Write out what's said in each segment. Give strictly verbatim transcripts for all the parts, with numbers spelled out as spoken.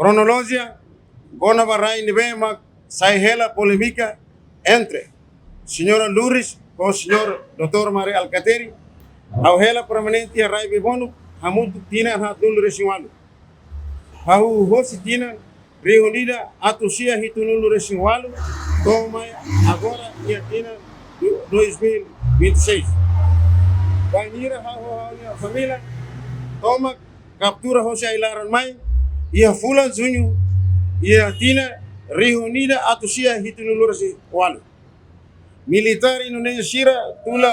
Kronolojia kona-ba rai ne'ebé mak sai hela polémika entre Señora Lourdes ho Señór doutór Mari Alkatiri, ha'u hela permanente iha rai Bebonuk hamutuk tinan haatnulu-resin-ualu. Hahú hosi tinan rihun ida atus sia hitunulu-resin-ualu to'o mai agora iha tinan du-, dois mil e vinte e seis. Bainhira ha'u ho ha'u-nia família tomak kaptura hosi ai-laran mai iha fulan Juñu iha tinan rihun ida atus sia hitunulu-resin-ualu. Militár Indonézia sira tula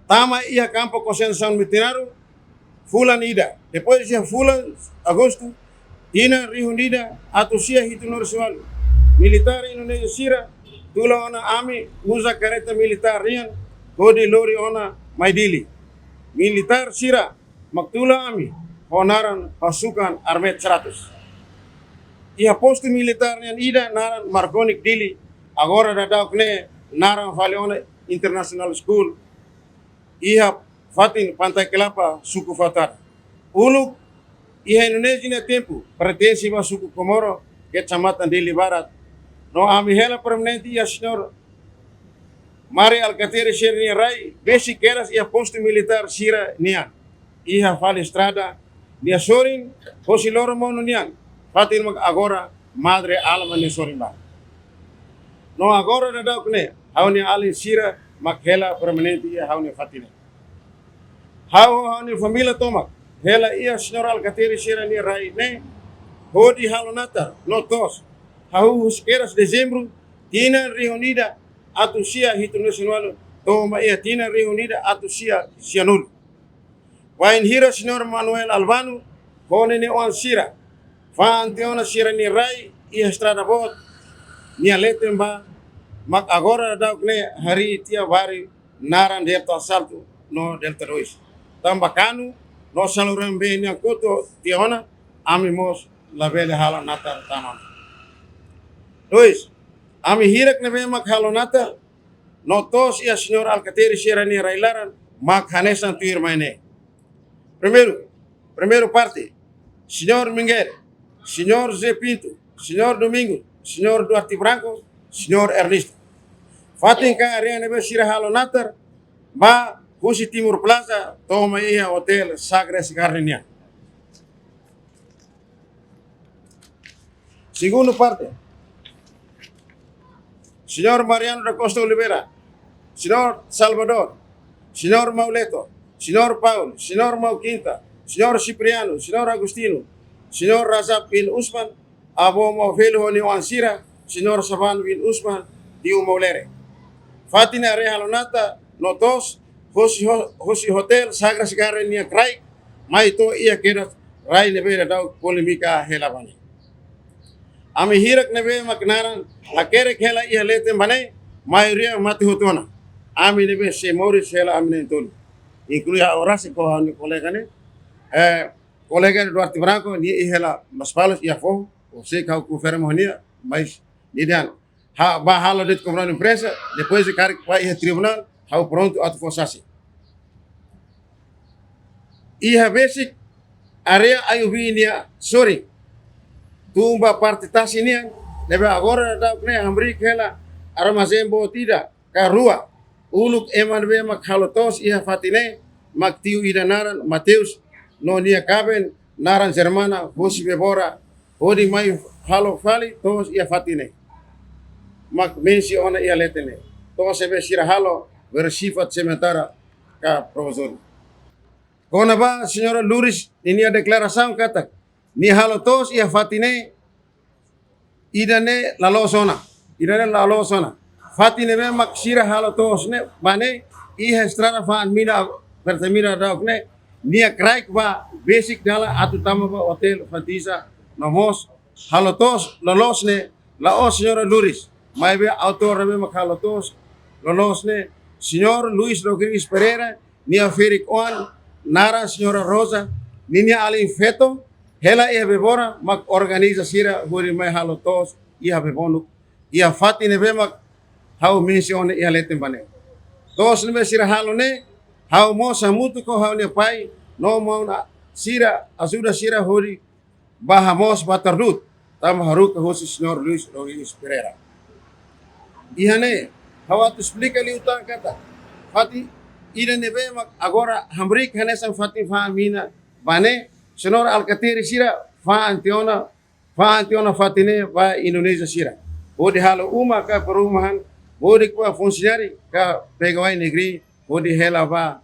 tama iha kampu konsentrasaun Metinaro fulan ida. Depois iha fulan Agostu, tinan rihun ida atus sia hitunulu-resin-ualu, militár Indonézia sira tula ona ami uza kareta militár nian hodi lori ona mai Dili. Militár sira mak tula ami ho naran pasukan Armet seratus. Iha postu militár nian ida naran Marconic Dili, agora daudauk ne'e naran fali ona International School, iha fatin Pantai Kelapa, suku Fatuhada. Uluk iha Indonézia nia tempu pertense ba suku Komoro, kecamatan Dili Barat. No ami hela permanente iha Señór Mari Alkatiri sira-nia rai, besik kedas iha postu militár sira-nian. Iha fali estrada nia sorin hosi Loromonu nian, fatin mak agora Madre Alma nia sorin ba. No agora daudauk ne'e, ha'u-nia alin sira mak hela permanente iha ha'u-nia fatin ne'e. Ha'u ho ha'u-nia família tomak hela iha Señór Alkatiri sira-nia rai ne'e hodi halo natar no to'os. Hahú husi kedas Dezembru, tinan rihun ida atus sia hitunulu-resin-ualu to'o mai iha tinan rihun ida atus sia sianulu. Bainhira Señór Manuel Albano ho ninia oan sira fa'an tiha ona sira-nia rai iha estrada boot nia leten ba, mak agora daudauk ne'e harii tiha barak naran Delta Asalto no Delta Dois. Tanba kanu no saluran bee nian kotu tiha ona, ami mós labele halo natar tan ona. Dois, ami hirak ne'ebé mak halo natar no to'os iha Señór Alkatiri sira-nia rai laran mak hanesan tuirmai ne'e. Primeiru, primeiru parte, Señór Miguel, Señór José Pinto, Señór Domingos, Señór Duarte Branco, Señór Ernesto. Fatin ka área ne'ebé sira halo natar ba husi Timor Plaza to'o mai iha Hotel Sagres Garden nian. Segundu parte, Señór Mariano da Costa Oliveira, Señór Salvador, Señór Mauleto, Señór Paulo, Señór Mau Quinta, Señór Cipriano, Señór Agostinho, Señór Razak bin Usman, avó Mau Felu ho nia oan sira, Señór Saban bin Usman, tiu Mau Lere. Fatin área halo natar no to'os hosi ho-, hosi Hotel Sagres Garden nia kraik mai to'o iha kedas rai ne'ebé daudaun polémika hela ba ne'e. Ami hirak ne'ebé mak naran hakerek hela iha leten ba ne'e, maioria mate hotu ona. Ami ne'ebé sei moris hela ami na'in-tolu. Inklui ha'u rasik ho ha'u-nia kolega ne'e. Eh, kolega Duarte Branco, nia iha hela Lospalos iha foho, ha'u sei konfirma ho nia, mas nia dehan, ha'u bá halo de'it komunikadu imprensa, depois de karik bá iha tribunál, ha'u prontu atu fó sasin. Iha besik área Ayubi nia sorin, tun ba parte tasi nian, ne'ebé agora daudaun ne'e hamriik hela armazén boot ida ka rua. Uluk ema ne'ebé mak halo to'os iha fatin ne'e, mak tiu ida naran Mateus, no nia kaben naran Germana, hosi Bebora, hodi mai halo fali to'os iha fatin ne'e. Mak mensiona iha leten ne'e. To'os ne'ebé sira halo bersifat sementara ka provizóriu. Kona-ba Señora Lourdes ninia deklarasaun katak nia halo to'os iha fatin ne'e, ida-ne'e la loos ona. Ida-ne'e la loos ona. Fatin ne'ebé mak sira halo to'os ne'e ba ne'e, iha estrada fa'an mina Pertamina daudaun ne'e, nia kraik ba besik dalan atu tama ba Hotel Fantisa, no mós halo to'os loloos ne'e la'ós Señora Lourdes, maibé autór ne'ebé mak halo to'os loloos ne'e Señór Luis Rodrigues Pereira, nia ferik-oan naran Señora Rosa, ninia alin feto hela iha Bebora mak organiza sira hodi mai halo to'os iha Bebonuk, iha fatin ne'ebé mak ha'u mensiona iha leten ba ne'e. To'os ne'ebé sira halo ne'e, ha'u mós hamutuk ho ha'u-nia pai no maun sira ajuda sira hodi ba hamoos ba tardut, tanba haruka husi Señór Luis Rodrigues Pereira. Iha ne'e, ha'u atu esplika liután katak fatin ida ne'ebé mak agora hamriik hanesan fatin fa'an mina ba ne'e, Señór Alkatiri sira fa'an tiha ona, fa'an tiha ona fatin ne'e ba Indonézia sira. Hodi halo uma ka perumahan, hodi ko'a funsionáriu ka pegawai negeri, hodi hela ba.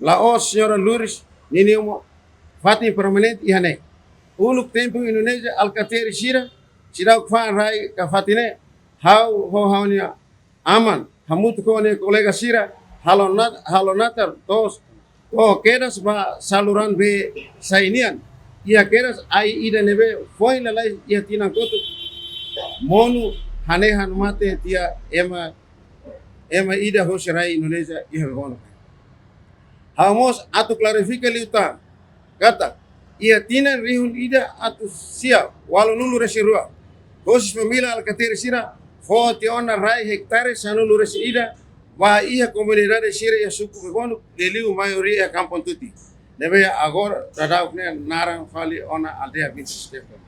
La'ós Señora Lourdes ninia uma fatin permanente iha ne'e. Uluk tempu Indonézia Alkatiri sira, sira fa'an rai ka fatin ne'e, ha'u ho ha'u-nia aman, hamutuk ho nia kolega sira, halo nat-, halo natar to'os, to'o kedas ba saluran bee sai nian. Iha kedas ai ida ne'ebé foin lalais iha tinan kotuk monu hanehan mate tiha ema, ema ida hosi rai Indonézia iha Bebonuk. Ha'u mós atu klarifika liután katak iha tinan rihun ida atus sia ualunulu resin rua, hosi família Alkatiri sira fó tiha ona rai ektare sanulu resin ida ba iha komunidade sira iha suku Bebonuk, liuliu maioria iha Kampung Tuti, ne'ebé agora daudauk ne'e naran fali ona Aldeia Vinte de Setembro.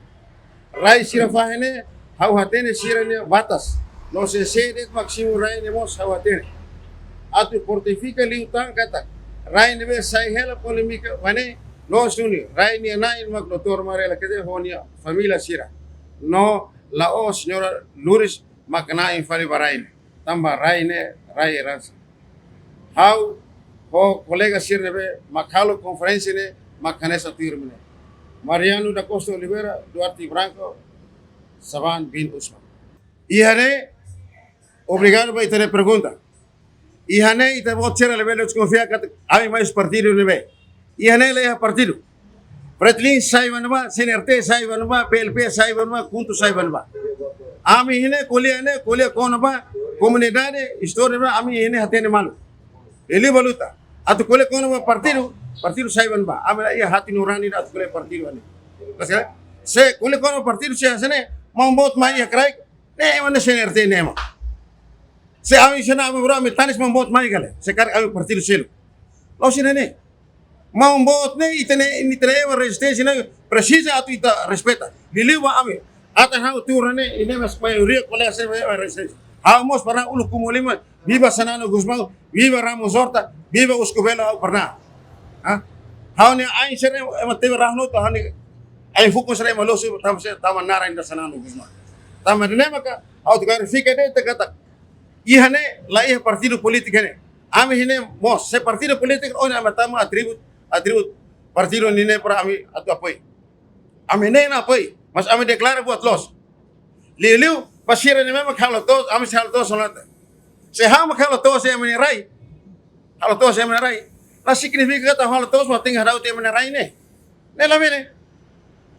Rai sira fahe ne'e, ha'u hatene sira-nia batas. No sé sé de'it mak simu rai ne'e mós ha'u hatene. Atu fortifika liután katak rai ne'ebé sai hela polémika ba ne'e, loos duni, rai nia na'in mak Doutór Mari Alkatiri ho nia família sira. No la'ós Señora Lourdes mak na'in fali ba rai ne'e. Tanba rai ne'e rai eransa. Ha'u ho kolega sira ne'ebé mak halo konferénsia ne'e mak hanesan tuirmai ne'e: Mariano da Costa Oliveira, Duarte Branco, Saban bin Usman. Iha ne'e, obrigadu ba ita-nia pergunta. Iha ne'e ita-boot sira labele deskonfia katak ami mai husi partidu ne'ebé. Iha ne'e la iha partidu. Fretilin sai ba ne'ebá, C N R T sai ba ne'ebá, P L P sai ba ne'ebá, KHUNTO sai ba ne'ebá. Ami iha ne'e ko'alia ne'e, ko'alia kona-ba komunidade, istória ne'ebá, ami iha ne'e hatene malu. Liuliu ba luta. Atu ko'alia kona-ba partidu, partidu sai ba ne'ebá. Ami la iha hati nurani atu ko'alia partidu ne'e. Mas ka? Se ko'alia kona-ba partidu, se hanesan ne'e, maun boot mai iha kraik, ne'e ema ne'e C N R T ne'e ema. Se ami sena ami bro, ami tanis maun boot mai ka lae. Se karik ami partidu seluk. La'ós ida-ne'e. Maun boot ne'e, ita-nia, ita-nia ema rezisténsia ne'e presiza atu ita respeita. Liuliu ba ami. Atan ha'u tuur ne'e, ida-ne'e mós maioria kolega sira ema rezisténsia. Ha'u mós pernah uluk kumu lima, viva Xanana Gusmão, viva Ramos Horta, viva Usco Belo, ha'u pernah. Ha? Ha'u-nia ain sira ema tebe rahno to, ha'u-nia ain fukun sira ema losu, tanba sira, tanba naran ida Xanana Gusmão. Tanba ne'e maka, ha'u atu klarifika de'it katak iha ne'e la iha partidu polítiku ne'e. Ami iha ne'e mós, se partidu polítiku, ohin ami tama atributu, atributu partidu ne'e para ami atu apoiu. Ami ne'e la apoiu, mas ami deklara buat loos. Liuliu ba sira ne'ebé mak halo to'os, ami sei halo to'os ona. Se ha'u mak halo to'os ema nia rai, halo to'os ema nia rai, la signifika katak ha'u halo to'os mak tenke hadau tiha ema nia rai ne'e. Ne'e labele.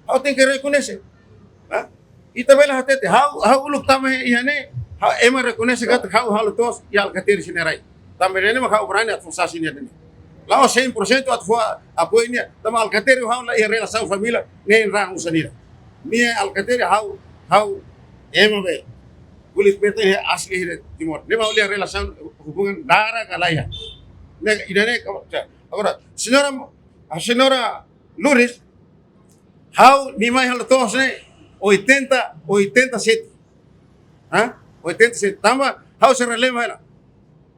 Ha'u tenke rekoñese. Ha? Ita bele hatete, ha'u, ha'u uluk tama iha ne'e, ha'u ema rekoñese katak ha'u halo to'os iha Alkatiri sira-nia rai. Tanba ne'e mak ha'u berani atu fó sasin iha ne'e. La'ós cem por cento atu fó apoiu nia, tanba Alkatiri ho ha'u la iha relasaun família, nein raan osan ida. Nia Alkatiri ha'u, ha'u ema be kulit pete iha asli iha Timor. Ne'e mak ha'u-nia relasaun hubungan darah ka la iha. Ne'e, ida-ne'e ka, agora, señora, a señora Lourdes, ha'u-nia mai halo to'os ne'e oitenta, oitenta e sete. Ha? Oitenta e sete. Tanba, ha'u sei relembra hela.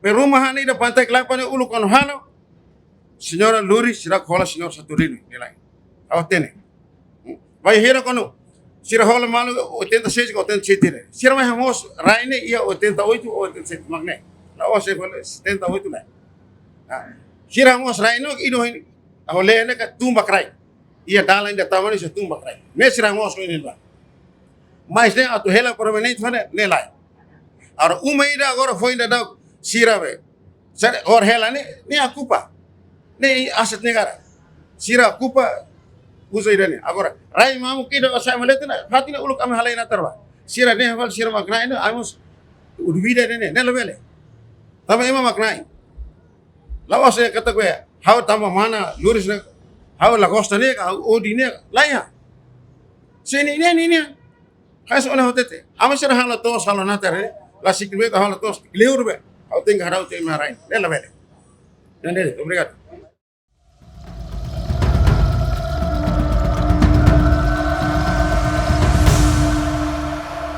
Perumahan ida Pantai Kelapa ne'e uluk kuandu halo, señora Lourdes seidauk hola señór Saturnino nia la'en. Ha'u hatene. Bainhira kuandu sira hola malu oitenta e seis ka oitenta e sete ne'e. Sira mai hamoos rai ne'e iha oitenta e oito ou oitenta e sete mak ne'e. La'ós setenta e oito ne'e. Ha. Sira hamoos rai ne'e, ino hin, ha'u lee ne'e ka tun ba kraik. Iha dalan ida tama ne'e sira tun ba kraik. Ne'e sira hamoos rai ne'e ba. Mas ne'e atu hela permanente fali ne'e lae. Agora uma ida agora foin daudauk sira be. Sira hor hela ne'e, ne'e okupa. Ne'e aset negara. Sira okupa uza ida-ne'e. Agora, rai mamuk ida sai maleta ne'e, fatin ne'e uluk ami halai natar ba. Sira ne'e hafal sira mak na'in ne'e, ami mós duvida ida-ne'e, ne'e labele. Tanba ema mak na'in. La'ós katak be, ha'u tanba mana Lourdes ne'e, ha'u la gosta nia ka, ha'u odi nia ka, la iha. Se nia, nia, nia, nia. Kaso ona hatete. Ami sira halo to'os, halo natar, eh. La signifika halo to'os. Liur be. Ha'u tenke hadau tiha ema nia rai. Ne'e labele. Ne'e de'it, obrigadu.